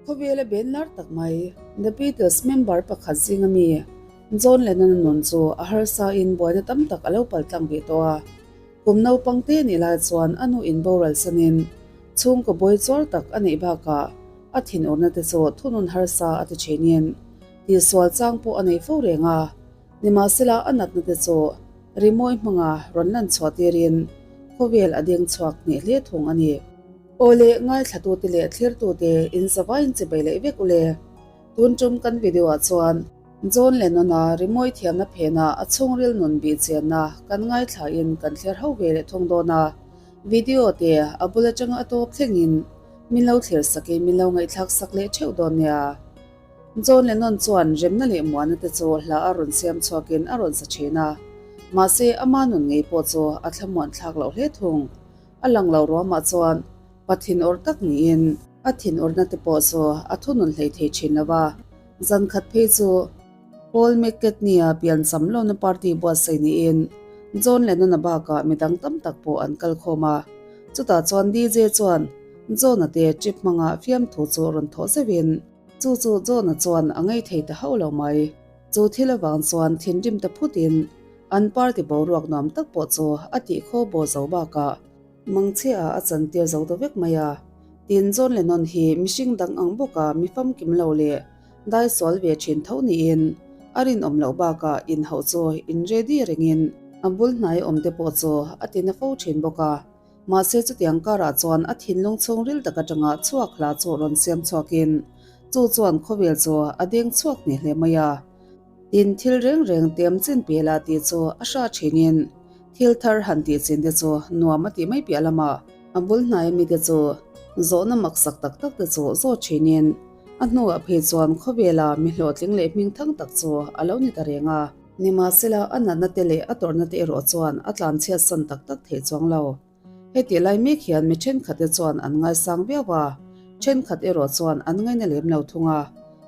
Khawvela ben lar tak mai, The Beatles member pakhat zinga mi John Lennon-a nun chu a harsa in buaina tam tak a lo paltlang ve tawh a. Kum naupang te nih lai chuan a nu in boral sanin chhungkaw bawi chuar tak a neih bakah a thinurna te chu thunun harsa a ti thinin tihsual chang pawh a nei fo reng a. Nimahsela a natna te chu rimawi hmanga rawn lan chhuah tirin khawvel a deng chhuak hneh hle thung a ni. Aw le, ngaithlatute leh thlirtute in zavaiin che bei leh vek ule. Tun tum kan video ah chuan John Lennon-a rimawi thiamna phenah a chhungril nun bih chenna kan ngaithlain kan thlir ho ve leh thung dawn a. Video te a bul atanga a tawp thlengin min lo thlir sakin min lo ngaihthlak sak leh theuh dawn nia. John Lennon chuan remna leh muana te chu hla a rawn siam chhuakin a rawn sa thin a, mahse ama nun ngei pawh chu a thlamuan thlak loh hle thung. A lang lo ruamah chuan pa thinur tak niin a thinurna te pawh chu a thunun hlei thei thin lo va, zan khat phei chu Paul McCartney-a piancham lawmna party buatsaih niin John Lennon-a bakah midang tam tak pawh an kal khawm a, chutah chuan DJ chuan John-a te trip hmanga fiamthu chu rawn thawh zeuhin Chu chu John-a chuan a ngei thei ta hauh lo mai. Chu thil avang chuan thinrim ta phutin an party boruak nuam tak pawh chu a tih khaw baw zo bakah mangchhia a chantir zo ta vek mai a. Tin, John Lennon hi mihring dang ang bawka mi famkim lo leh daisual ve thin tho niin a rinawm loh bakah inhauh chu in ready rengin a bul hnai awmte pawh chu a ti na fo thin bawk a. Mahse chutiang karah chuan a thinlung chhungril tak atanga chhuak hla chu rawn siam chhuakin chu chuan khawvel chu a deng chhuak hneh hle mai a. Tin, thil reng reng tem chin pela tih chu a hra thinin thil thar han tih chin te chu nuam a tih mai piah lamah a bul hnai mite chu zawhna maksak tak tak te chu zawt thinin a hnuah phei chuan khawvela mi hlawhtling leh hmingthang tak chu a lo ni ta reng a. Nimahsela, a natna te leh a tawrhna te erawh chuan a tlanchhiat san tak tak theih chuang lo. Heti lai mek hian mi thenkhatte chuan an ngaisang viau a, thenkhat erawh chuan an ngaina lem lo thung a.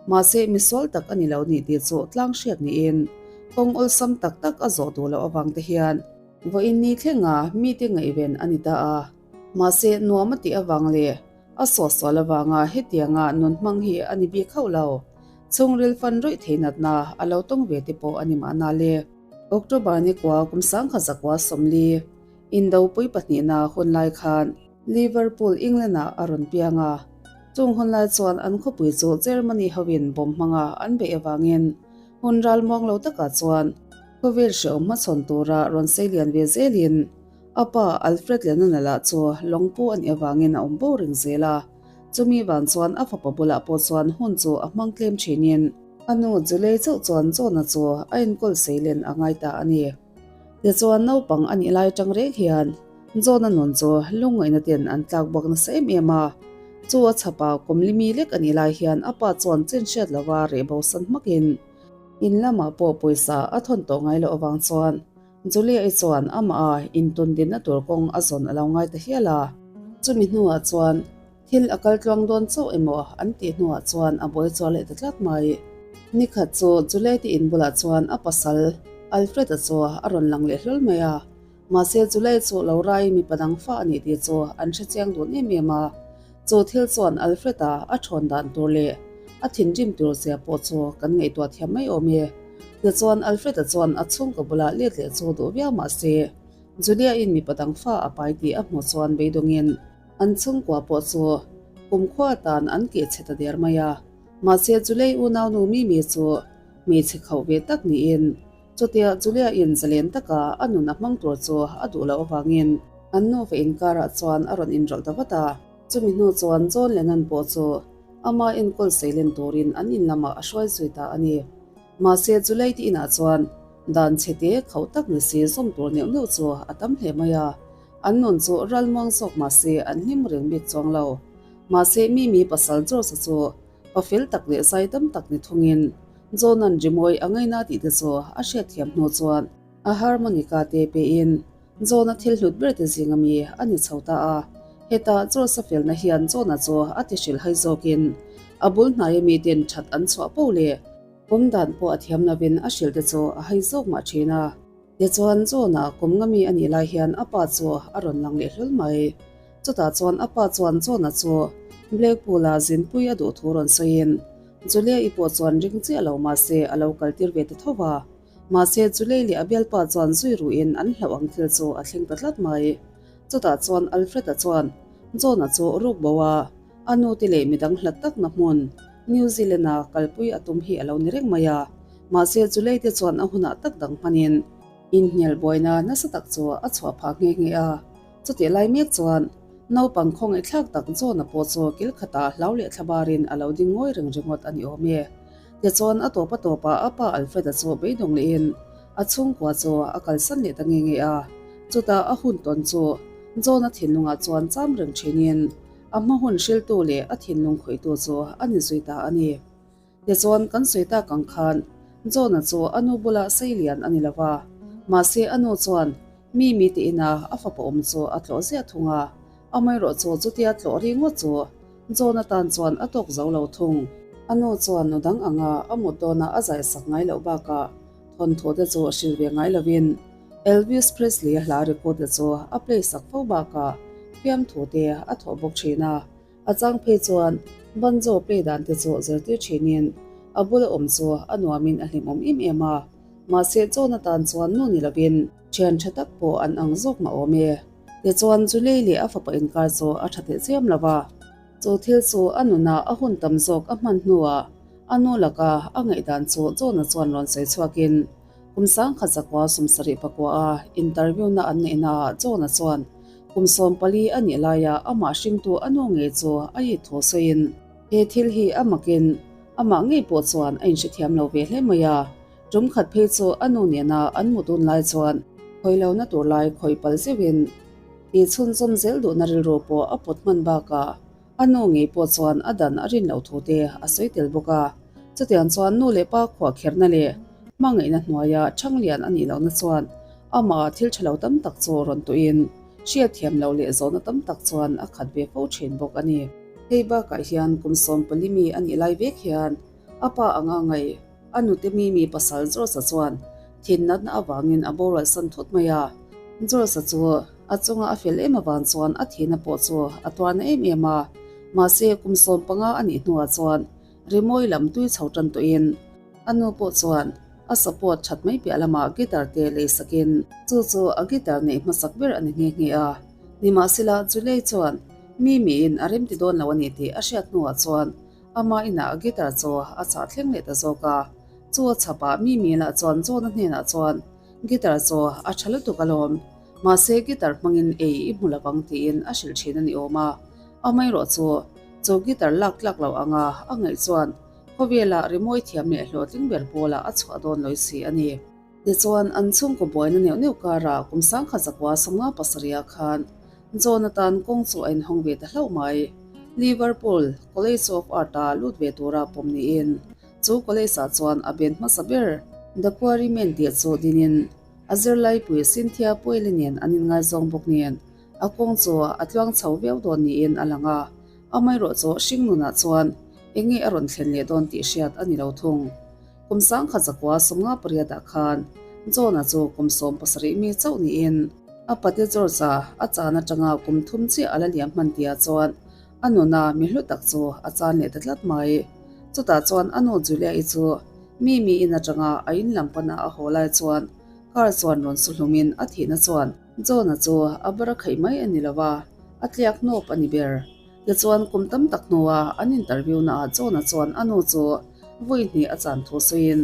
Mahse, misual tak a ni lo nih tih chu tlang hriat niin kawng awlsam tak tak a zawh duh loh avang te hian vawiin ni thlenga mite ngaihven a ni ta a. Mahse, nuam a tih avang leh a sawhsual avanga hetianga nun hmang hi a ni bik hauh lo. Chhungril fan rawih thei natna a lo tawng ve te pawh a ni mahna le. October ni kua kum 1940 Indopui pahnihna hun lai khan Liverpool, England-ah a rawn piang a. Chung hun lai chuan an khawpui chu Germany hoin bomb hmanga an beih avangin hun ralmuang lo takah chuan khawvel hrehawm hmachhawn tura rawn sei lian ve zelin A pa Alfred Lennon-a lah chu lawngpu a nih avangin a awm bo reng zel a, chumi van chuan a fapa bulah pawh chuan hun chu a hmang tlem thinin a nu Julie chauh chuan John-a chu a enkawl seilen a ngai ta a ni. Tichuan naupang a nih lai atang reng hian John-a nun chu lungngaihna ten an tlak bawk nasa em em a, chu a chhapa kum limi lek a nih lai hian a pa chuan chin hriat lova reh bo san hmakin in lamah pawh pawisa a thawn tawh ngai loh avang chuan Julia-i chuan amah a intun dinna tur kawng a zawn a lo ngai ta hial a. Chumi hnuah chuan thil a kal tluang dawn chauh emaw an tih hnuah chuan a buai chuar leh ta tlat mai. Nikhat chu Julia-i in bulah chuan a pasal Alfred-a chu a rawn lang leh hlawl mai a. Mahse Julia-i chu lo rai mipa dang fa a nih tih chu an hre chiang dun em em a. Chu thil chuan Alfred-a a thawn dan tur leh a thinrim tur zia pawh chu kan ngaihtuah thiam mai awm e. Tichuan Alfred-a chuan a chhungkaw bulah let leh chu duh viau mah se, Julia-in mipa dang fa a pai tih a hmuh chuan beidawngin an chhungkua pawh chu kumkhua atan an keh chhe ta der mai a. Mahse Julia-i unaunu Mimi chu hmeichhe khauh ve tak niin chutia Julia-in zalen taka a nun a hmang tur chu a duh loh avangin an nufa inkarah chuan a rawn inrawlh ta vat a. Chumi hnu chuan John Lennon pawh chu ama enkawl seilen turin an in lamah a hruai zui ta a ni. Mahse July te inah chuan dan chhe te khauh tak ni si zawm tur neuh neuh chu a tam hle mai a, an nun chu ral muang zawk mahse an hlim reng bik chuang lo. Mahse Mimi pasal George-a chu pa fel tak leh zai dam tak ni thungin John-a'n rimawi a ngaina tih te chu a hriatthiam hnu chuan a harmonica te pein John-a thil hlut ber te zing ami a ni chho ta a, hetah George-a felna hian John-a chu a ti hrilhhai zawkin a bul hnai ami ten that an chhuah poh leh awm dan pawh a thiam lovin a hrilh te chu a hai zawk mah thin a. Tichuan John-a kum nga mi a nih lai hian a pa chu a rawn lang leh hlawl mai. Chutah chuan a pa chuan John-a chu. Blackpool-a zinpui a duh thu rawn sawiin Julia-i pawh chuan ring chiah lo mahse a lo kaltir ve ta tho va. Mahse Julia leh a bialpa chuan zui ruhin an hlauh ang thil chu a thleng ta tlat mai. Chutah chuan Alfred-a chuan John-a chu ruk bo a, a nute leh midang hlat takna hmun New Zealand-a kalpui a tum hi a lo ni reng mai a. Mahse Julia te chuan a hunah tak dang hmanin inhnial buaina nasa tak chu a chhuah phah nghe nghe a. Chutih lai mek chuan naupang khawngaihthlak tak John-a pawh chu kil khatah hlau leh thlabarin a lo ding ngawi reng ringawt a ni awm e. Tichuan a tawp a tawpah a pa Alfred-a chu beidawng lehin a chhungkua chu a kalsan leh ta nge nge a. Chutah a hun tawn chu John-a thinlungah chuan cham reng thinin a hma hun hriltu leh a thinlung khawihtu chu a ni zui ta a ni. Tichuan kan sawi tak ang khan John-a chu a nu bula sei lian a ni lo va, mahse a nu chuan mi mi te ina a fapa awm chu a tlawh ziah thung a, amaherawh chu chutia tlawh ri ngawt chu John-a tan chuan a tawk zo lo thung. A nu chuan nu dang anga a mut dawna a zai sak ngai loh bakah thawnthu te chu hrilh ve ngai lovin Elvis Presley-a hla record te chu a play sak fo bakah fiamthu te a thawh bawk thin a. A chang phei chuan banjo play dan te chu zirtir thinin a bula awm chu a nuamin a hlimawm em em a, mahse chawn atan chuan nu ni lovin thian tha tak pawh an ang zawk mah awm e. Tichuan Julie leh a fapa inkar chu a tha teh chiam lo va, chu thil chu a nunah a hun tam zawk a hman hnuah a nu laka a ngaihdan chu John-a chuan rawn sawi chhuakin Kum sangkhat zakua 74 a interview na an neih naah John-a chuan kum 14 a nih laia amah hringtu a nu ngei chu a it thu sawiin he thil hi a makin amah ngei pawh chuan a inhrethiam lo ve hle mai a. Tum khat phei chu a nu nena an mut un lai chuan khawi lohna tur lai khawi pal zeuhin tih chhunzawm zel duhna rilru pawh a pawt hman bakah A nu ngei pawh chuan a dan a rin loh thu te a sawi tel bawk a. Chutiang chuan nu leh pa khuah kherna leh hmangaihna hnuaia Thanglian a nih lohna chuan amah thil tha lo tam tak chu rawn tuhin hriatthiam loh leh zawhna tam tak chuan a khat ve fo thin bawk a ni. Hei bakah hian kum 14 mi a nih lai vek hian a pa anga ngaih a nute mi mi pasal George-a chuan thin natna avangin a boral san thut mai a. George-a chu A chunga a fel em avang chuan a thihna pawh chu a tuarna em em a, mahse kum 15 a nih hnuah chuan rimawi lam tui chho tan tawhin a nu pawh chuan a support that mai piah lamah guitar te lei sakin chu chu a guitar neih hmasak ber a ni nghe nghe a. Nimahsela Julie chuan mi miin a remti dawn lo a ni tih a hriat hnuah chuan ama inah a guitar chu a chah thleng leh ta zawk a, chu a chhapah mi mi lah chuan John-a hnenah chuan Guitar chu a tha lutuk alawm. Mahse guitar hmangin ei i hmu lovang tiin a hrilh thin a ni awm a. Amaherawh chu, chu guitar lak tlak loh anga a ngaih chuan khawvela rimawi thiam leh hlawhtling ber pawlah a chhuah dawn lawi si a ni. Tichuan, an chhungkaw buaina neuh neuh karah kum 1957 ah khan John atan kawng chu a inhawng ve ta hlauh mai. Liverpool College of Art-a lut ve tura pawm niin chu college-ah chuan a band hmasa ber The Quarrymen tih chu dinin A zirlaipui Cynthia Pueli nen an inngaizawng bawk nen a kawng chu a tluang chho viau dawn niin a lang a, amaherawh chu hring nunah chuan eng nge a rawn thlen leh dawn tih hriat a ni lo thung. Kum 1958 ah khan John-a chu kum 17 mi chauh niin a pate George-a a chan atanga kum thum chiah a la liam hman tihah chuan a nuna mi hlu tak chu a chan leh ta tlat mai. Chutah chuan a nu Julia-i chu Mi mi in atanga a in lam pana a haw lai chuan car chuan rawn su hlumin a thihna chuan John-a chu a bar a khaih mai a ni lo va, a tliak hnawp a ni ber. Tichuan kum tam tak hnua an interview naah John-a chuan a nu chu vawi hnih a chan thu sawiin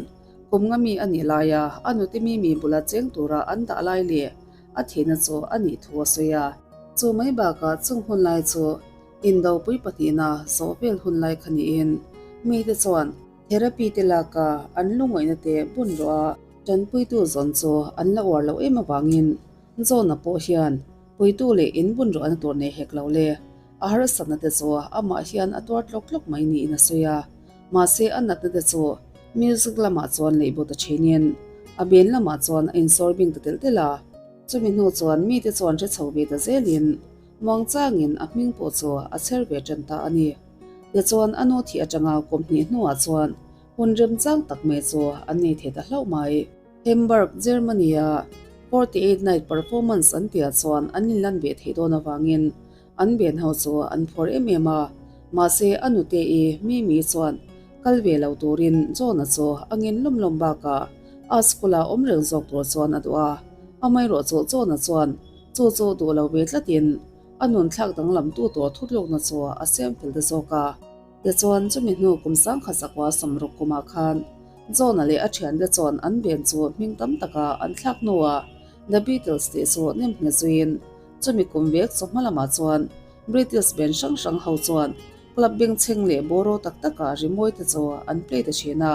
kum nga mi a nih laia a nute mi mi bula cheng tura an dah lai leh a thihna chu a nih thu a sawi a. Chu mai bakah chung hun lai chu indopui pahnihna zawh vel hun lai kha niin mite chuan Therapy te laka an lungaihna te bun rawh a, tanpuitu zawn chu an la uar loh em avangin John-a pawh hian puitu leh in bun rawh ana tur nei hek lo le. A harsatna te chu amah hian a tuar tlawk tlawk mai niin a sawi a, mahse a natna te chu music lamah chuan leih bo ta thinin a ben lamah chuan a insawr bing ta telh telh a. Chumi hnu chuan mite chuan hre chho ve ta zelin muangchangin a hming pawh chu a chher ve tan ta a ni. Tichuan a nu thih atanga kum hnih hnuah chuan hun remchang tak mai chu an nei thei ta hlauh mai. Hamburg, Germany-a 48 Night Performance an tihah chuan an inlan ve theih dawn avangin an ben ho chu an phawr em em a. Mahse a nute i Mimi chuan kal ve lo turin John-a chu a ngin lawm lawm bakah a school-a awm reng zawk tur chuan a duh a. Amaherawhchu John-a chuan chu chu duh lo ve tlatin a nun thlak danglam tu tur thutlukna chu a siam fel ta zawk a. Tichuan chumi hnu kum sangkhat zakua 60 kumah khan John-a leh a thiante chuan an band chu hming tam taka an thlak hnuah The Beatles tih chu nem nghet zuiin chumi kum vek chawhma lamah chuan British band hrang hrang ho chuan club bengchheng leh bawraw tak takah rimawi te chu an play ta thin a.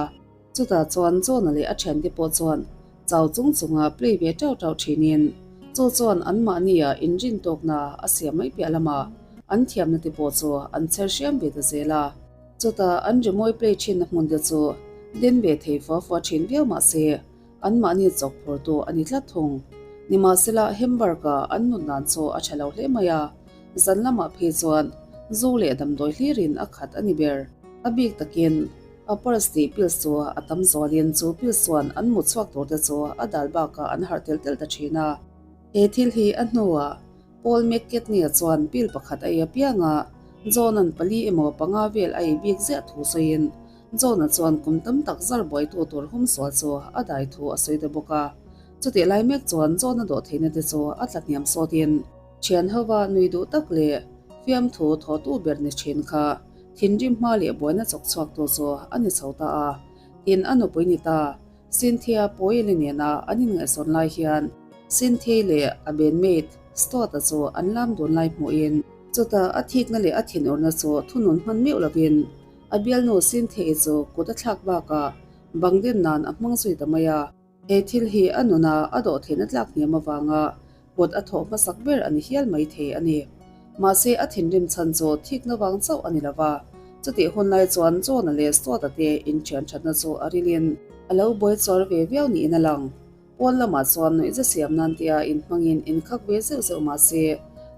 Chutah chuan John-a leh a thiante pawh chuan chau chung chunga play ve teuh teuh thinin chu chuan anmahnia inrin tawkna a siam mai piah lamah an thiamna te pawh chu an chher hriam ve ta zel a. Chutah an rimawi play thinna hmun te chu den ve thei fua fua thin viau mah se anmahni chawk phurtu a ni tlat thung. Nimahsela Hamburg-a an nun dan chu a tha lo hle mai a, zan lamah phei chuan zu leh damdawi hlirin a khat a ni ber. A bik takin a purse tih pills chu a tam zualin chu pills chuan an mut chhuak tur te chu a dal bakah an harh tel tel ta thin a. He thil hi a hnuah Paul McCartney-a chuan pill pakhat a ei apiang a, John-a'n pali emaw panga vel a ei bik ziah thu sawiin John-a chuan kum tam tak zar buaitu tur hum sual chu a dai thu a sawi ta bawk a. Chutih lai mek chuan John-a dawh theihna te chu a tla hniam sawtin thian hova nui duh tak leh fiamthu thawhtu ber ni thin kha thinrim hma leh buaina chawk chhuaktu chu a ni chho ta a. Tin, a nupui ni ta, Cynthia Powell-i nena an inngaihzawn lai hian Cynthia leh a bandmate Stuart-a chu an lam dun lai hmuhin chutah a thikna leh a thinurna chu thunun hman meuh lovin a bialnu Cynthia-i chu kut a thlak bakah bang din nan a hmang zui ta mai a. He thil hi a nuna a dawh theihna tlak hniam avanga kut a thawh hmasak ber a ni hial mai thei a ni. Mahse a thinrim chhan chu thikna vang chauh a ni lo va, chutih hun lai chuan John-a leh Stuart-a te inthian thatna chu a rilin a lo buai chuar ve viau niin a lang. Pawn lamah chuan nuihza siam nan tia inhmangin inkhak ve zeuh zeuh mahse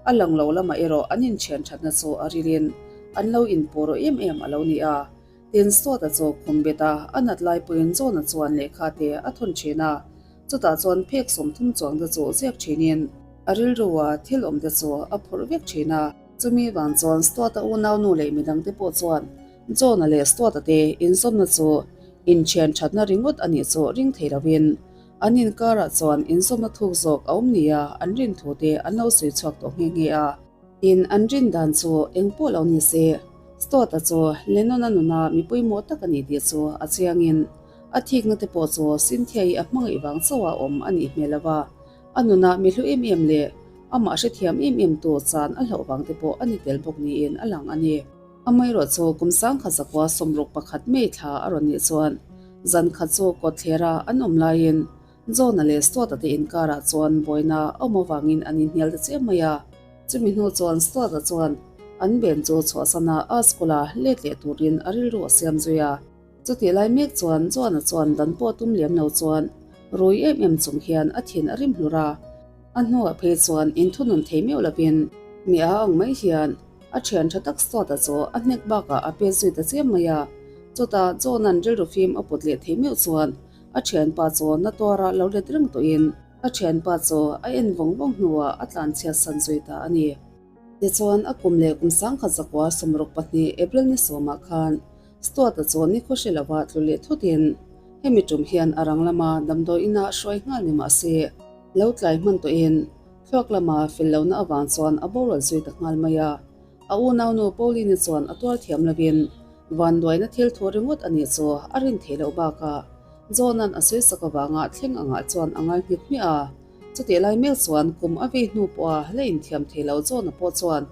a lang lo lamah erawh an inthian thatna chu a rilin an lo inpawh rawh em em a lo ni a. Tin Stuart-a chu khum bet a, a nat lai pawhin John-a chuan lehkha te a thawn thin a. Chutah chuan phek 30 chuang te chu ziak thinin a rilrua thil awm te chu a phurh vek thin a. Chumi vang chuan Stuart-a unaunu leh midang te pawh chuan John-a leh Stuart-a te inzawmna chu inthian thatna ringawt a nih chu ring thei lovin an inkarah chuan inzawmna thuk zawk a awm nia an rin thu te an lo sawi chhuak tawh nghe nghe a. Tin, an rin dan chu eng pawh lo ni se, Stuart-a chu Lennon-a nuna mi pawimawh tak a ni tih chu a chiangin a thikna te pawh chu Cynthia-i a hmangaih vang chauha awm a nih hmel lo va, a nuna mi hlu em em leh amah hrethiam em em tu chan a hlauh vang te pawh a ni tel bawk niin a lang a ni. Amaherawh chu kum 1961 May thla a rawn nih chuan zan khat chu kawtthlera an awm laiin John-a leh Stuart-a te inkarah chuan buaina a awm avangin an inhnial ta chiam mai a. Chumi hnu chuan Stuart-a chuan an ben chu chhuahsana a school-a let leh turin a rilru a siam zui a. Chutih lai mek chuan John-a chuan dan pawh tum lem lo chuan rui em em chung hian a thin a rim hlur a. A hnuah phei chuan inthunun thei meuh lovin mi a ang mai hian a thian tha tak Stuart-a chu a hnek bakah a pet zui ta chiam mai a. Chutah John-a'n rilru fim a put leh thei meuh chuan a thianpa chu na tuara lo let reng tawhin a thianpa chu a en vawng vawng hnuah a tlanchhiat san zui ta a ni. Tichuan a kum leh kum 1962 April ni sawmah khan Stuart-a chu nikhaw hre lova tlu leh thutin hemi tum hian a rang lama damdawi inah hruai nghal ni mah se lo tlai hman tawhin thluak lama fel lohna avang chuan a boral zui ta nghal mai a. A unaunu Pauline-i chuan a tuar thiam lovin vanduaina thil thu ringawt a nih chu a rin theih loh bakah John-a'n a sawisak avanga thleng angah chuan a ngai nghet hmiah a. Chutih lai mek chuan kum a vei hnu pawha la inthiam thei lo John-a pawh chuan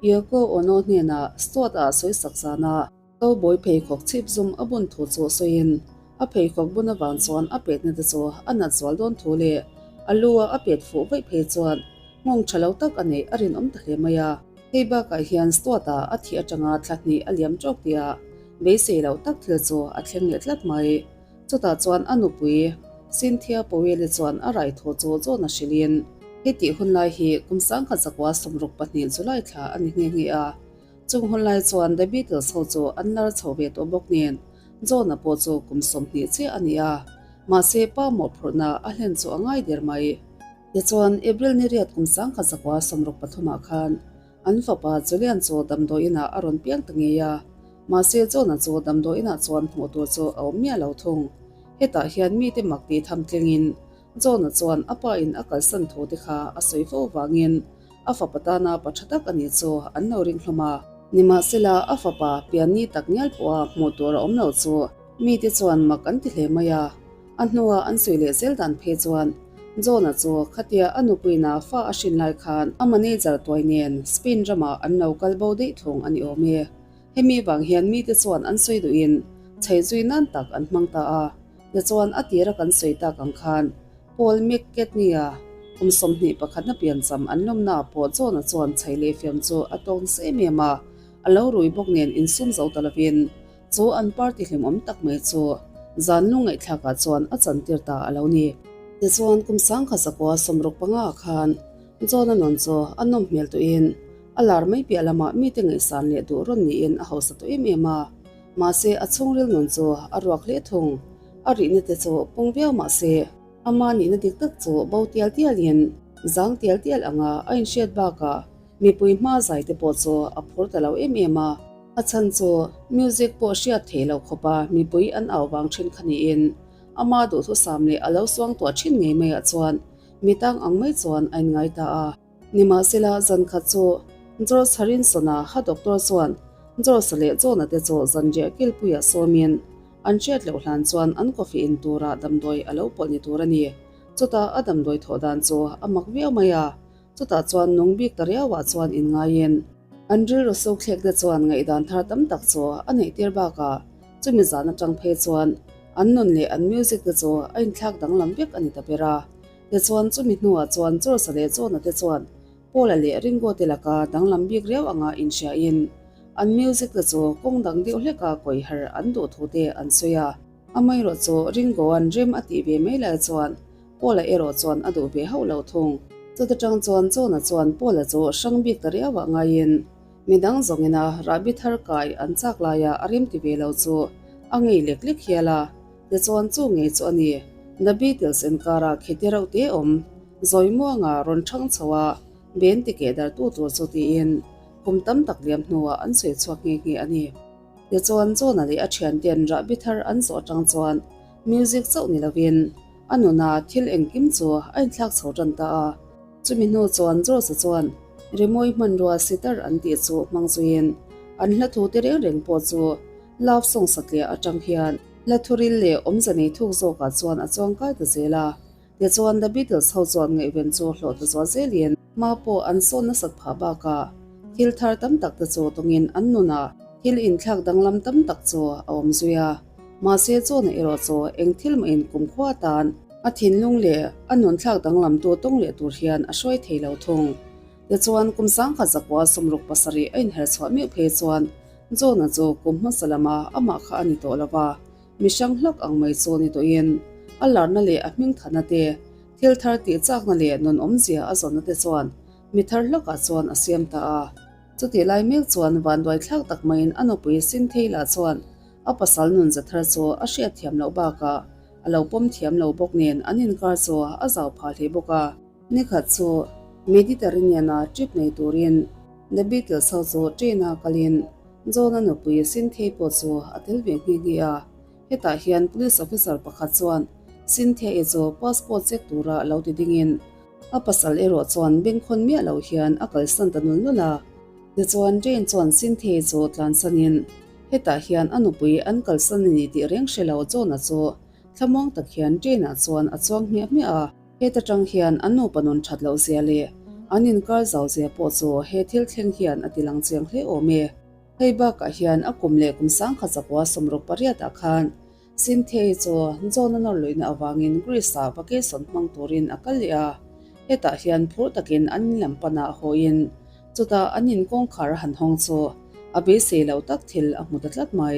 Yoko Ono hnenah Stuart-a sawisak zana Cowboy pheikhawk chhip zum a bun thu chu sawiin a pheikhawk bun avang chuan a petna te chu a nat zual dawn thu leh a lu a a pet fuh vaih phei chuan nghawng tha lo tak a neih a rinawm ta hle mai a. Hei bakah hian Stuart-a a thih atanga thla hnih a liam tawk tia beisei loh tak thil chu a thleng leh tlat mai. Chutah chuan a nupui Cynthia Powell-i chuan a rai thu chu John-a hrilhin hetih hun lai hi kum 1962 July thla a ni nghe nghe a. Chung hun lai chuan The Beatles ho chu an lar chho ve tawh bawk nen John-a pawh chu kum 20 chiah a ni a, mahse pa mawhphurhna a hlen chu a ngai der mai. Tichuan, April ni riat kum 1963 ah khan. An fapa Julian chu damdawiinah a rawn piang ta ngei a, mahse John-a chu damdawiinah chuan hmuh tur chu a awm miah lo thung. Hetah hian mite mak tih tham tlingin John-a chuan a pa in a kalsan thu te kha a sawi fo vangin a fapa tana pa tha tak a nih chu an lo ring hlawm a. Nimahsela a fapa pianni tak ngial pawha hmuh tur a awm lo chu mite chuan mak an ti hle mai a. A hnua an sawi leh zel dan phei chuan John-a chu khatia a nupuina fa a hrin lai khan a manager tuai nen Spain ramah an lo kal bo daih thung a ni awm e. Hemi vang hian mite chuan an sawi duhin chhei zui nan tak an hmang ta a. Tichuan a tira kan sawi tak ang khan Paul McCartney-a kum 21 na piancham an lawmnaah pawh John-a chuan chhei leh fiam chu a tawk nasa em em a, a lo rui bawk nen insum zo ta lovin Chu an party hlimawm tak mai chu zan lungngaihthlakah chuan a chantir ta a lo ni. Tichuan kum sangkhat zakua 65 ah khan John-a nun chu a nawm hmel tawhin a lar mai piah lamah mite ngaihsan leh duh rawn niin a hausa tawh em em a. Mahse a chhungril nun chu a ruak hle thung. A rihna te chu pung viau mahse ama nihna dik tak chu bo tial tialin zang tial tial anga a inhriat bakah mipui hma zai te pawh chu a phur ta lo em em a. A chhan chu music pawh hriat theih loh khawpa mipui an au vang thin kha niin ama duhthusam leh a lo suang tuah thin ngei maiah chuan mi tang ang mai chuan a inngai ta a. Nimahsela zan khat chu George Harinson-a ha doctor chuan George-a leh John-a te chu zanriah kilpuiah sawmin an hriat loh hlan chuan an coffee in turah damdawi a lo pawlh ni tur a ni. Chutah a damdawi thawh dan chu a mak viau mai a. Chutah chuan nung bik ta riauah chuan inngaiin an rilru suk thlek te chuan ngaihdan thar tam tak chu a neih tir bakah chumi zan atang phei chuan an nun leh an music te chu a inthlak danglam vek a ni ta ber a. Tichuan chumi hnuah chuan George-a leh John-a te chuan Paul-a leh Ringo te laka danglam bik riau anga inhriain an music te chu kawng dang deuh hleka kawihher an duh thu te an sawi a. Amaherawh chu Ringo-a'n rem a tih ve mai lai chuan Paula erawh chuan a duh ve hauh lo thung. Chuta tang chuan John-a chuan Paula chu hrang bik ta riauah ngaiin midang zawngina rahbi thar kai an chak laia a rem ti ve lo chu a ngei lek lek hial a. Tichuan chu ngei chu a ni. The Beatles inkara khiti reuh te awm zawi muanga rawn thang chho a, ben ti keh dar tu tur chu tiin kum tam tak liam hnuah an sawi chhuak nghe nghe a ni. Tichuan John-a leh a thianten rahbi thar an zawh atang chuan music chauh ni lovin A nuna thil engkim chu a inthlak chho tan ta a. Chumi hnu chuan George-a chuan rimawi hmanrua sitar an tih chu hmang zuiin an hla thu te reng reng pawh chu love song satliah atang hian hla thuril leh awmze nei thuk zawkah chuan a chuang kai ta zel a. Tichuan The Beatles ho chuan ngaihven chu hlawh ta zual zelin hma pawh an sawn nasat phah bakah thil thar tam tak te chu tawngin an nunah thil inthlak danglam tam tak chu a awm zui a. Mahse chawna erawh chu eng thil mah in kumkhua tan a thinlung leh a nunthlak danglamtu tawng leh tur hian a hruai thei lo thung. Tichuan kum 10,000 67 a inher chhuah meuh phei chuan Jona chu kum hmasa lama amah kha a ni tawh lo va, mi hrang hlak ang mai chu ni tawhin a larna leh a hmingthana te, thil thar tih chakna leh nun awmzia a zawnna te chuan mi thar hlakah chuan a siam ta a. Chutih lai mek chuan vanduai thlak tak maiin a nupui Sintheila chuan A pasal nun za thar chu a hriat thiam loh bakah a lo pawm thiam lo bawk nen an inkar chu a zau phah hle bawk a. Nikhat chu Mediterranean-a trip nei turin The Beatles ho chu train-a kalin John-a nupui Cynthia pawh chu a tel ve nghe nghe a. Hetah hian police officer pakhat chuan Cynthia-i chu passport check tura lo ti dingin a pasal erawh chuan bengkhawn miah lo hian a kalsan ta nul nul a. Tichuan train chuan Cynthia-i chu tlansanin Hetah hian a nupui an kalsan a ni tih reng hre lo John-a chu thlamuang tak hian train-ah chuan a chuang hmiah hmiah a. Heta tang hian an nupa nun that loh zia leh an inkar zau zia pawh chu he thil thleng hian a ti lang chiang hle awm e. Hei bakah hian a kum leh kum 1968 ah khan Cynthia-i chu John-a nawr luihna avangin Greece-ah vacation hmang turin a kal leh a. Hetah hian phur takin an in lam panah hawiin chutah an in kawngkhar a han hawng chu a beisei lo tak thil a hmu ta tlat mai.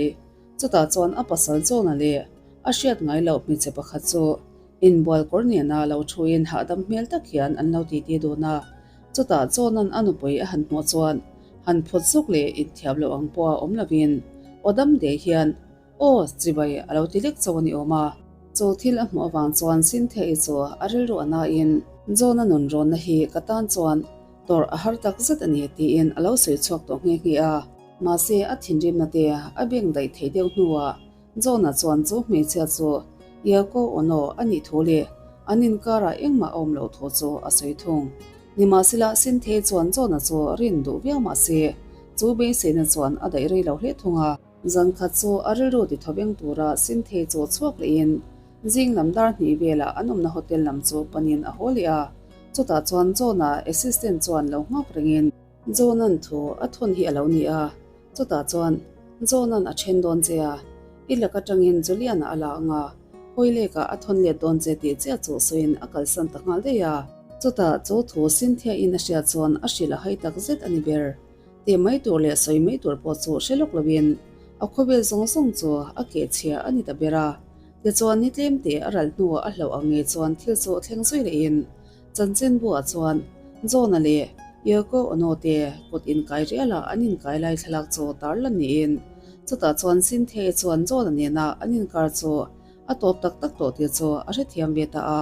Chutah chuan a pasal John-a leh a hriat ngai loh hmeichhe pakhat chu inbual kawr nena lo thuin hahdam hmel tak hian an lo titi dun a. Chutah John-a'n a nupui a han hmuh chuan han phut zuk leh inthiam loh ang pawha awm lovin aw dam de hian Aw, chibai a lo ti lek chauh a ni awm a. Chu thil a hmuh avang chuan Cynthia-i chu a rilru a nain, John-a nun rawnna hi ka tan chuan Tawrh a har tak zet a ni tiin a lo sawi chhuak tawh nghe nghe a. Mahse a thinrimna te a beng daih theih deuh hnuah John-a chuan chu hmeichhia chu Yoko Ono a nih thu leh an inkarah engmah a awm loh thu chu a sawi thung. Nimahsela Sinthei chuan John-a chu rin duh viau mahse chu beiseina chuan a daih rei lo hle thung a. Zan khat chu a rilru ti thaw veng tura Sinthei chu chhuak lehin zing lam dar hnih velah an awmna hotel lam chu panin a haw leh a. Chutah chuan John-a assistant chuan lo nghak rengin John-a'n thu a thawn hi a lo ni a. Chutah chuan John-a'n a then dawn che a, i lak atangin Julian-a a la ang a, hawi lekah a thawn let dawn che tih chiah chu sawiin a kalsan ta nghal daih a. Chutah chu thu Cynthia-in a hriat chuan a hrilh a hai tak zet a ni ber. Tih mai tur leh sawi mai tur pawh chu hre lawk loin a khawvel zawng zawng chu a keh chhia a ni ta ber a. Tichuan ni tlem te a ral hnuah a hlauh ang ngei chuan thil chu thleng zui lehin chanchinbuah chuan John-a leh Yoko Ono te kut inkai riala an inkai lai thlalak chu tar la niin chutah chuan Cynthia-i chuan John-a nena an inkar chu a tawp tak tak tawh tih chu a hrethiam ve ta a.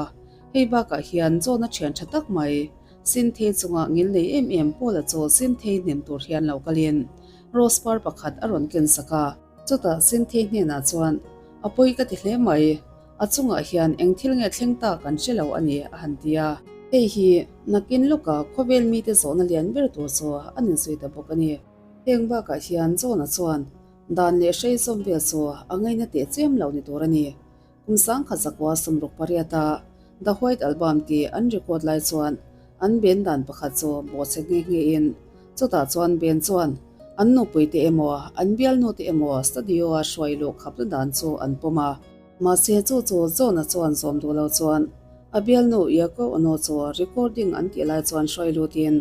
Hei bakah hian John-a thian tha tak mai Cynthia chunga ngil nei em em Paul-a chu Cynthia hnem tur hian lo kalin rose par pakhat a rawn ken sak a. Chutah Cynthia hnenah chuan, A pawi ka ti hle mai, a chungah hian eng thil nge thleng ta kan hre lo a ni, a han ti a. Hei hi nakin lawka khawvel mite zawhna lian ber tur chu a ninsawi ta bawk a ni. Heng bakah hian John-a chuan dan leh hrei zawm vel chu a ngaina teh chiam lo ni tur a ni. Kum sangkhat zakua 68 a The White Album tih an record lai chuan an ben dan pakhat chu bawhchhe nghe nghe in chutah chuan ben chuan an nupui te emaw an bialnu te emaw studio a hruai luh khapna dan chu an pawm a. Mahse chu chu John-a chuan zawm duh lo chuan a bialnu Yoko Ono chu recording an tih lai chuan hruai lut in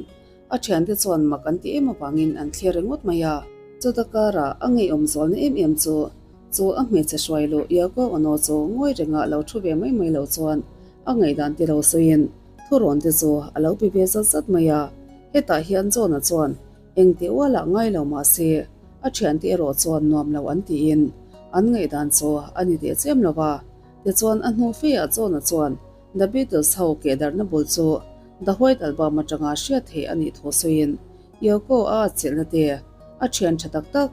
a thiante chuan mak an ti em avangin an thlir ringawt mai a. Chuta karah a ngeiawm zualna em em chu Chu a hmeichhe hruai luh Yoko Ono chu ngawi renga lo thu ve mai mai lo chuan a ngaihdan te lo sawiin thurawn te chu a lo pe ve zat zat mai a. Hetah hian John-a chuan engti ualah ngai lo mah se a thiante erawh chuan nuam lo an tiin an ngaihdan chu a ni teh chiam lo va. Tichuan a hnu feah John-a chuan The Beatles ho kehdarhna bul chu The White Album atanga hriat theih a nih thu sawiin Yoko a atchilhna te a thian tha tak tak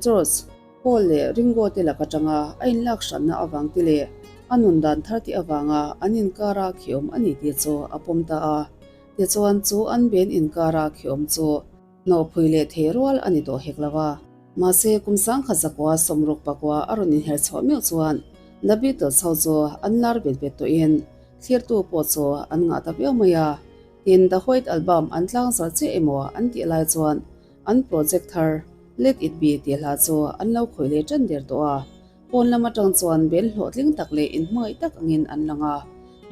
George Paul leh Ringo te lak atanga a inlak hranna avang te leh a nun dan thar tih avanga an inkara khiawm a ni tih chu a pawm ta a. Tichuan chu an ben inkara khiawm chu hnawhphui leh thei rual a ni tawh hek lo a. Mahse kum 1960 a rawn inher chhuah meuh chuan The Beatles ho chu an lar bet bet tawhin thlirtu pawh chu an ngah ta viau mai a. Tin The White Album an tlangzar chiah emaw an tih lai chuan An project thar Let It Be tih hla chu an lo khawih leh tan der tawh a, pawn lam atang chuan bel hlawhtling tak leh inhmangaih tak angin an lang a,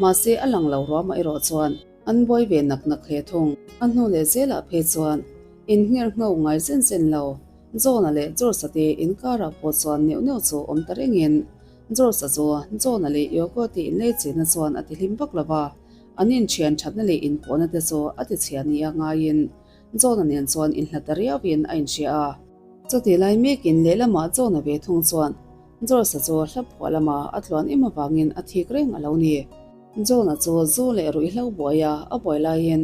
mahse a lang lo ruamah erawh chuan an buai ve nak nak hle thung. A hnu leh zelah phei chuan inngher ngho ngai zen zen lo, John-a leh George-a te inkarah pawh chuan neuh neuh chu awm ta rengin George-a chu John-a leh Yoko te inleichina chuan a tihlim vak lo va, an inthian thatna leh inpawhna te chu a tichhia nia ngaiin John-a nen chuan inhlat ta riauin a inhria a. Chutih lai mekin lehlamah John-a ve thung chuan George-a chu hla phuah lama a tluan em avangin a thik reng a lo ni. John-a chu zu leh ruihhlo buaia a buai laiin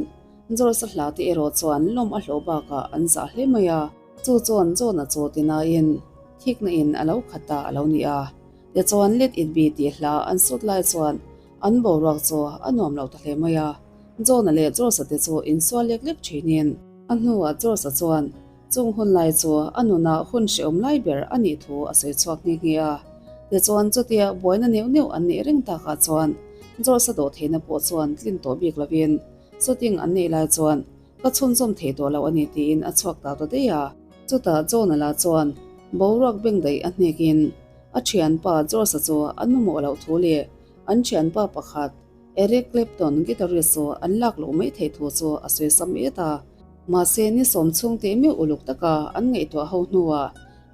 George-a hla te erawh chuan lawm a hlawh bakah an zah hle mai a. Chu chuan John-a chu tinain thikna in a lo khat ta a lo ni a. Tichuan Let It Be tih hla an sut lai chuan an boruak chu a nuam lo ta hle mai a. John-a leh George-a te chu insual lek lek thinin a hnuah George-a chuan chung hun lai chu a nunah hun hrehawm lai ber a nih thu a sawi chhuak nghe nghe a. Tichuan chutia buaina neuh neuh an neih reng takah chuan George-a dawh theihna pawh chuan tlin tawh bik lovin shooting an neih lai chuan ka chhunzawm thei tawh lo a ni tiin a chhuak ta ta daih a. Chutah John-a lah chuan boruak beng daih a hnekin a thianpa George-a chu an mamawh loh thu leh an thianpa pakhat Eric Clapton guitarist chu an lak loh mai theih thu chu a sawi sam et a. Mahse ni sawm chhung teh meuh uluk taka an ngaihtuah ho hnuah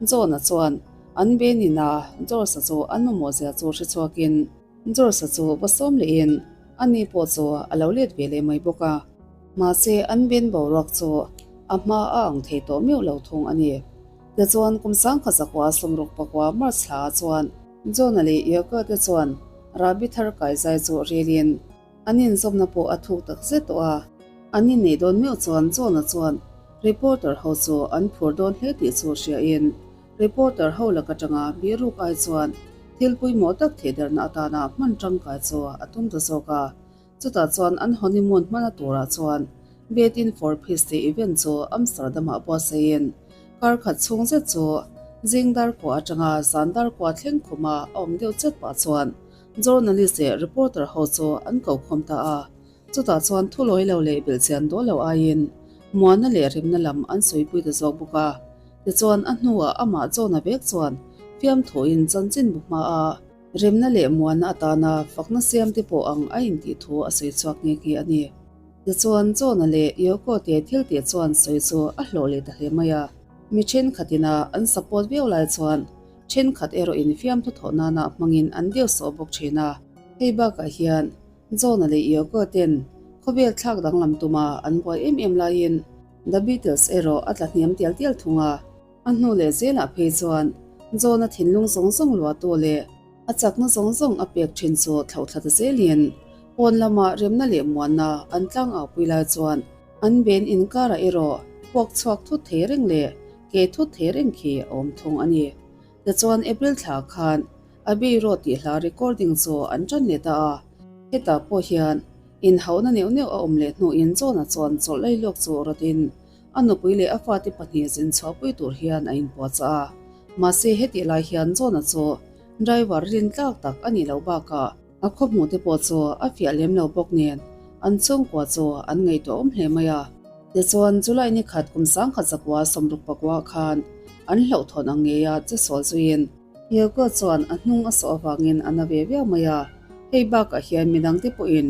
John-a chuan an benin-a George-a chu an mamawh zia chu hre chhuakin George-a chu va sawm lehin ani pawh chu a lo let ve leh mai bawk a. Mahse an ben boruak chu a hma a ang thei tawh meuh lo thung a ni. Tichuan kum 1969 March thla ah chuan John-a leh Yoko te chuan rahbi thar kai zai chu rilin an inzawmna pawh a thuk tak zet tawh a. An inneih dawn meuh chuan John-a chuan reporter ho chu an phur dawn hle tih chu hria in reporter ho lak atanga bihruk ai chuan thil pawimawh tak thehderna atana hman tangkai chu a tum ta zawk a. Chutah chuan an honeymoon hmana turah chuan Betin for Peace tih event chu Amsterdam-ah buatsaiin kar khat chhung zet chu zing dar kua atanga zan dar kua thleng khuma a awm deuh chet pah chuan journalist leh reporter ho chu an ko khawm ta a. Chutah chuan thu lawi lo leh belhchian dawl lo aiin muanna leh rimna lam an sawipui ta zawk bawk a. Tichuan a hnuah amah John-a vek chuan fiamthuin chanchin bu hma a. Remna leh muanna atana fakna siamte pawh ang a intih thu a sawi chhuak nghe nghe a ni. Tichuan, John-a leh Yoko te thil tih chuan sawi chu a hlawh leh ta hle mai a. Mi thenkhatin a an support viau lai chuan thenkhat erawh in fiamthu thawh nana hmangin an deu sawh bawk thin a. Hei bakah hian John-a leh Yoko ten khawvel thlak danglam tuma an buai em em laiin The Beatles erawh a tla hniam tial tial thung a. A hnu leh zelah phei chuan John-a thinlung zawng zawng luahtu leh a chakna zawng zawng a pek thin chu thlauhthla ta zelin pawn lama remna leh muanna an tlang au pui lai chuan an ben inkarah erawh puak chhuak thut thei reng leh ke thut thei reng khi a awm thung a ni. Tichuan April thla khan Abbey Road tih hla recording chu an tan leh ta a, hetah pawh hian inhauhna neuh neuh a awm leh hnuin John-a chuan chawlh lailawk chu rawtin A nupui leh a fate pahnih zin chhuahpui tur hian a inpuahchah a. Mahse hetih lai hian John-a chu driver rin tlak tak a nih loh bakah a khaw hmuh te pawh chu a fiah lem lo bawk nen an chhungkua chu an ngaihtuah awm hle mai a. Tichuan July ni khat kum 1001 60 khan an hlauhthawn ang ngeia che sual zuiin Yoko chuan a hnung a sawh avangin a na ve viau mai a. Hei bakah hian midangte pawhin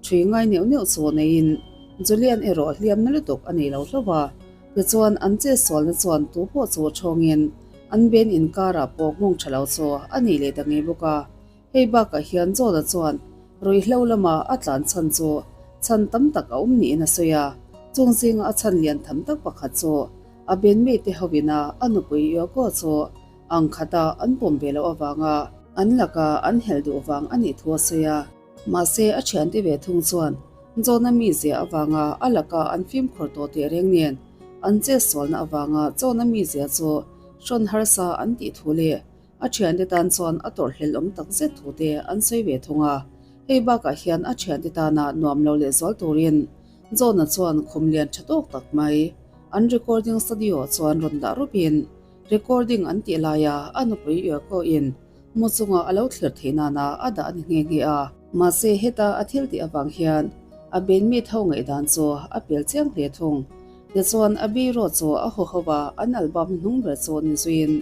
Ṭhui ngai neuh neuh chu neiin Julian erawh hliamna lutuk a nei lo hlauh a, tichuan an chetsualna chuan tu pawh chu ṭhawngin an ben inkarah pawh nghawng ṭha lo chu a nei leh ta ngei bawk a. Hei bakah hian John-a chuan ruihhlo lama a tlan chhan chu chhan tam tak a awm niin a sawi a, chung zinga a chhan lian tham tak pakhat chu a ben mate hovina a nupui Yoko chu ang khata an pawm ve loh avanga an laka an helh duh vang a nih thu a sawi a. Mahse, a thiante ve thung chuan John-a mizia avanga a laka an fimkhur tawh teh reng nen an chetsualna avanga John-a mizia chu hrawn harsa an tih thu leh a thiante tan chuan a tawrhhlelh awm tak zet thu te an sawi ve thung a. Hei bakah hian a thiante tana nuam lo leh zual turin John-a chuan khum lian tha tawk tak mai an recording studio chuan rawn dah rupin recording an tih laia a nupui Yoko-in Mu chunga a lo thlir theih nana a dah a ni nghe nghe a. Mahse heta a thil tih avang hian a ben mi tho ngaihdan chu a pel chiang hle thung. Tichuan a biro chu a haw ho a, an album hnung ber chu ni zuiin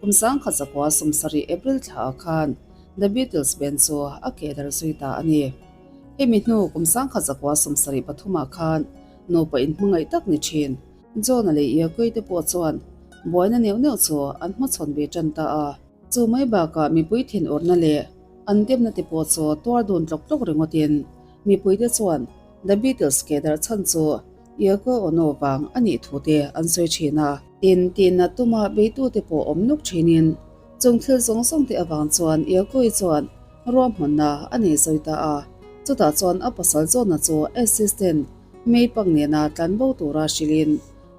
kum 1970 April thla ah khan The Beatles band chu a keh dar zui ta a ni. Hemi hnu kum 1973 ah khan nupa inhmangaih tak ni thin. John-a leh Yoko-i te pawh chuan buaina neuh neuh chu an hmachhawn ve tan ta a. Chu mai bakah mipui thinurna leh an demna te pawh chu tuar dun tlawk tlawk ringawtin mipuite chuan The Beatles ke darh chhan chu Yoko Ono vang a nih thu te an sawi thin a. Tin, tihna tuma beitute pawh awm nuk thinin chung thil zawng zawng te avang chuan Yoko-i chuan ruahmanna a nei zawi ta a. Chutah chuan a pasal John-a chu assistant May Pang nena tlanbo tura hrilhin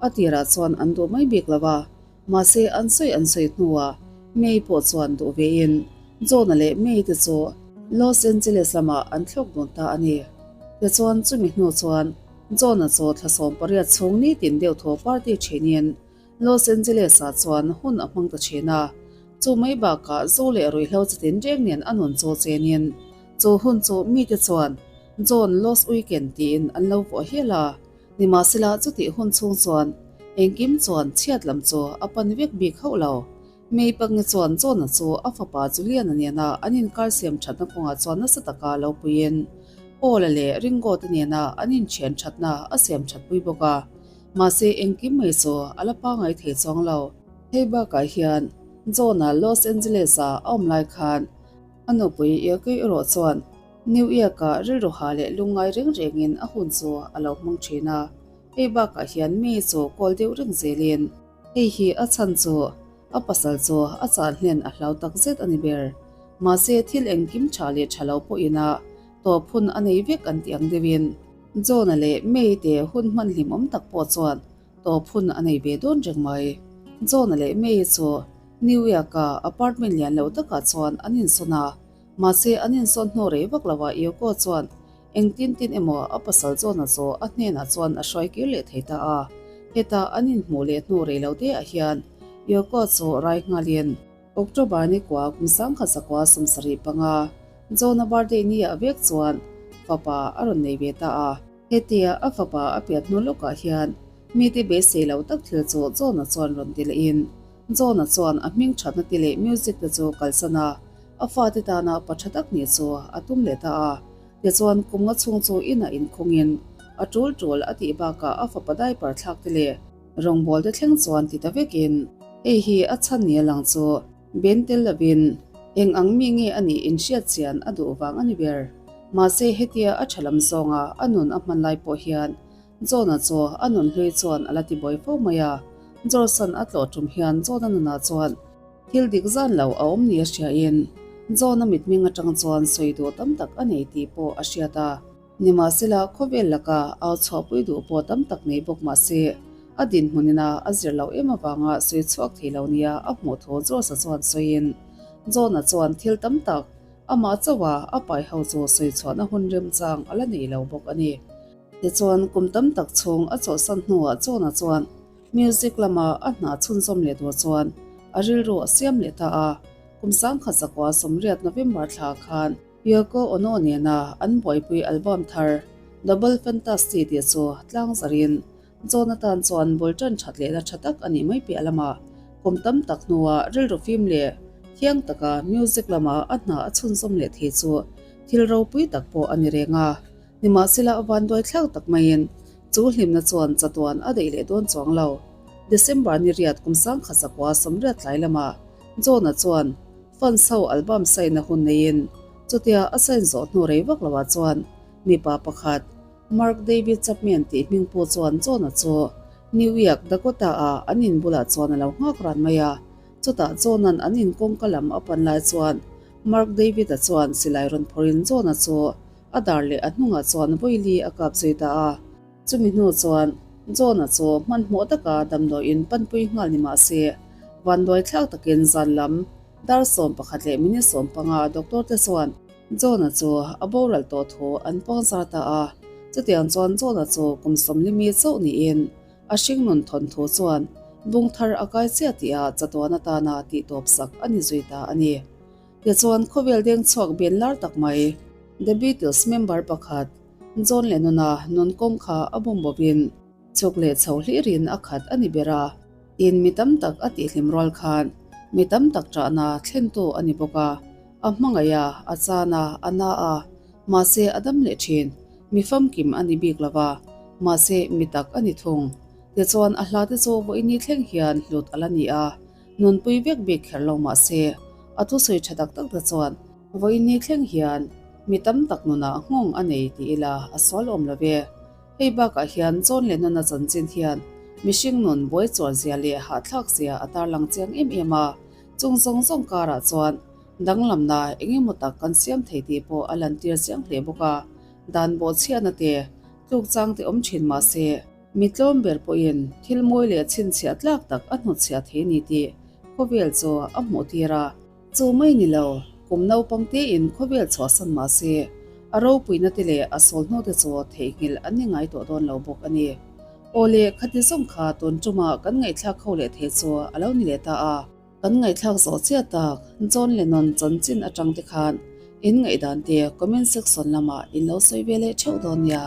a tirah chuan an duh mai bik lo a. Mahse, an sawi an sawi hnuah May pawh chuan duh vein John-a leh May te chu Los Angeles lamah an thlawk dun ta a ni. Tichuan, chumi hnu chuan John-a chu thla 18 chhung nitin deuh thaw party thinin Los Angeles-ah chuan hun a hmang ta thin a. Chu mai bakah zu leh ruihhlo chitin reng nen a nun chu chenin chu hun chu mite chuan John Lost Weekend tiin an lo vuah hial a. Nimahsela chutih hun chhung chuan engkim chuan chhiat lam chu a pan vek bik hauh lo. May Pangi chuan John-a chu a fapa Julian-a nena an inkar siam thatna kawngah chuan nasa taka lo puiin Paul-a leh Ringo te nena an inthian thatna a siam that pui bawk a. Mahse engkim mai chu a la pangai thei chuang lo. Hei bakah hian John-a Los Angeles-a a awm lai khan a nupui Yoko erawh chuan New York-ah rilru ha leh lungngai reng rengin a hun chu a lo hmang thin a, hei bakah hian mi chu kawl deuh reng zelin hei hi a chhan chu a pasal chu a chan hnen a hlau tak zet a ni ber. Mahse thil engkim tha leh tha lo pawhin a tawp hun a nei vek an tih ang deuhin. John-a leh May te hun hman hlimawm tak pawh chuan tawp hun a nei ve dawn reng mai. John-a leh May chu New York-a apartment lian lo takah chuan an insawn a, mahse an insawn hnu rei vak lovah Yoko chuan Engtin tin emaw a pasal John-a chu a hnenah chuan a hruai kir leh thei ta a. Heta an inhmuh leh hnu rei lo te ah hian Yoko chu rai nghalin October ni kua kum 1975 John-a birthday ni ah vek chuan fapa a rawn nei ve ta a. Hetia a fapa a pian hnu lawkah hian mite beisei lo tak thil chu John-a chuan rawn ti lehin John-a chuan a hming thatna te leh music te chu kalsan a, a fate tana pa tha tak nih chu a tum leh ta a. Tichuan, kum nga chhung chu inah inkhawngin a tul tul a tih bakah a fapa diaper thlak te leh rawngbawl te thleng chuan ti ta vekin hei hi a chhan ni a lang chu ben tel lovin eng ang mi nge a nih inhriat chian a duh vang a ni ber. Mahse, hetia a tha lam zawnga a nun a hman lai pawh hian John-a chu a nun hlui chuan a la ti buai fo mai a. Jorson a tlawh tum hian John-a nunah chuan Thil dik zan lo a awm ni a hriain John-a mitming atang chuan sawi duh tam tak a nei tih pawh a hriat a. Nimahsela, khawvel laka au chhuahpui duh pawh tam tak nei bawk mah se, a dinhmun ina a zir loh em avanga sawi chhuak thei lo nia a hmuh thu George-a chuan sawiin John-a chuan thil tam tak amah chauha a pai ho chu sawi chhuahna hun remchang a la nei lo bawk a ni. Tichuan, kum tam tak chhung a chawlhsan hnuah John-a chuan Music lama a hna chhunzawm leh tur chuan a rilru a siam leh ta a, kum 1980 November thla khan Yoko Ono nena an buaipui album thar Double Fantasy tih chu tlang zarin John atan chuan bul tan that lehna tha tak a nih mai piah lamah kum tam tak hnuah rilru fim leh thiang taka music lama a hna a chhunzawm leh thei chu thil ropui tak pawh a ni reng a. Nimahsela a vanduai thlak tak maiin chu hlimna chuan chatuan a daih leh dawn chuang lo. December ni riat kum 1980 tlai lamah John-a chuan fans ho album sign-na hun neiin chutia a sign zawh hnu rei vak loah chuan mipa pakhat Mark David Chapman tih hming pu chuan John-a chu New York, Dakota-ah an in bulah chuan a lo nghak ran mai a. Chutah John-a'n an in kawngka lam a pan lai chuan Mark David-a chuan silai rawn phawrhin John-a chu A dar leh a hnungah chuan vawili a kap zui ta a. Chumi hnu chuan John-a chu hmanhmawh taka damdawiin panpui nghal ni mah se, vanduai thlak takin zan lam dar 11 leh minute 15 doctor te chuan John-a chu a boral tawh thu an puang zar ta a. Chutiang chuan John-a chu kum sawmlimi chauh niin a hringnun thawnthu chuan bung thar a kai chiah tihah chatuan atana tihtawp sak a ni zui ta a ni. Tichuan, khawvel deng chhuak bian lar tak mai, The Beatles member pakhat, John Lennon-a nun kawng kha a bum bawkin chhuk leh chho hlirin a khat a ni ber a. Tin, mi tam tak a tihhlim rual khan mi tam tak ṭahna thlentu a ni bawk a, a hmangaih a, a chan a, a na a, mahse a dam leh ṭhin. Mi famkim a ni bik lo va, mahse mi tak a ni thung. Tichuan, a hlate chu vawiini thleng hian hlut a la ni a. Nunpui vek bik kher lo mah se, a thusawi tha tak tak te chuan vawiin ni thleng hian mi tam tak nunah nghawng a nei ti ila a sual awm lo ve. Hei bakah hian John Lennon-a chanchin hian mihring nun buai chuan zia leh hahthlak zia a tarlang chiang em em a, chung zawng zawng karah chuan danglamna eng emaw tak kan siam thei tih pawh a lantir chiang hle bawk a, dan bawhchhiahna te tluk chang te awm thin mah se, Mi tlawm ber pawhin thil mawi leh chhinchhiah tlak tak a hnutchhiah thei ni tih khawvel chu a hmuh tir a. Chu mai ni lo, kum naupang tein khawvel chhuahsan mah se, a ropuina te leh a sawl hnu te chu theihnghilh an ni ngai tawh dawn lo bawk a ni. Aw le, khati zawng kha tun ṭuma kan ngaihthlak ho leh thei chu a lo ni leh ta a. Kan ngaihthlak zawh chiah tak, John Lennon chanchin atang te khan in ngaihdan te comment section lamah in lo sawi ve leh theuh dawn nia.